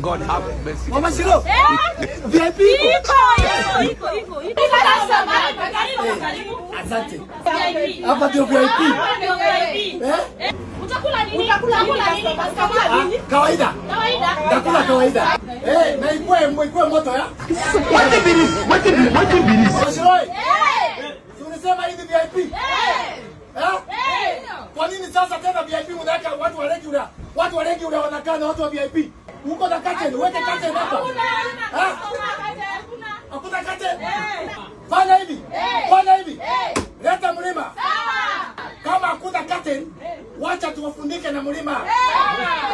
God have mercy. Mama Shiro. VIP iko. Iko. Iko. Karibu. Asante. Hapa ndio VIP. Eh? Utakula nini? Utakula nini? Kawaida. Kawaida. Utakula kawaida. Eh, na ikue moto ya. What be this? What be this? Mama Shiro. Eh. Si unasema hivi VIP? Eh. Eh? Kwa nini sasa tena VIP mnaweka watu wa regular? Watu wa regular wanakaa na watu wa VIP. Uko na curtain, weke curtain hapa. Hakuna curtain. Fanya hivi. Fanya hivi. Leta mlima. Kama hakuna curtain, wacha tuwafunike na mlima.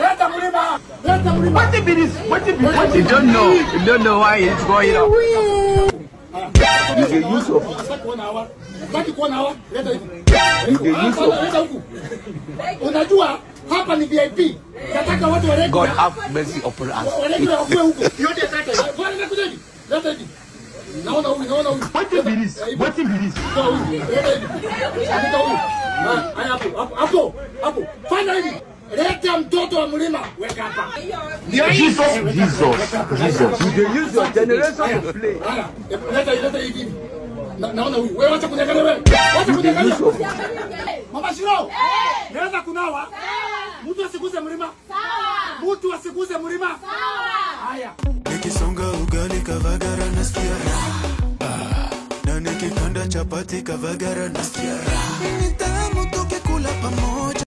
Leta mlima. Leta mlima. What be this? What be this? You don't know. You don't know why it's going up. You the use of. Baki kuona hawa. Leta hivi. You the use of. Leta huku. Unajua hapa ni VIP. Nataka watu wa regular. God have mercy upon us. Wa regular wakuwe huku. Yote sasa. Bwana nakuja hivi. Leta hivi. Naona huyu, naona huyu. What be this? What be this? Leta hivi. Leta huyu. Haya hapo, hapo, hapo. Fanya hivi. Leta mtoto wa mlima, weka hapa. Jesus, Jesus, Jesus. You dey use your generation to play. Haya, leta hivi. Naona huyu. Wewe acha kuniangalia wewe. Acha kuniangalia. Mama Shiro. Naweza kunawa. Mtu asiguze mlima. Sawa. Mtu asiguze mlima. Sawa. Haya. Nikisonga ugali kavagara nasikia raha. Na nikikanda chapati kavagara nasikia raha. Ni tamu tukikula pamoja.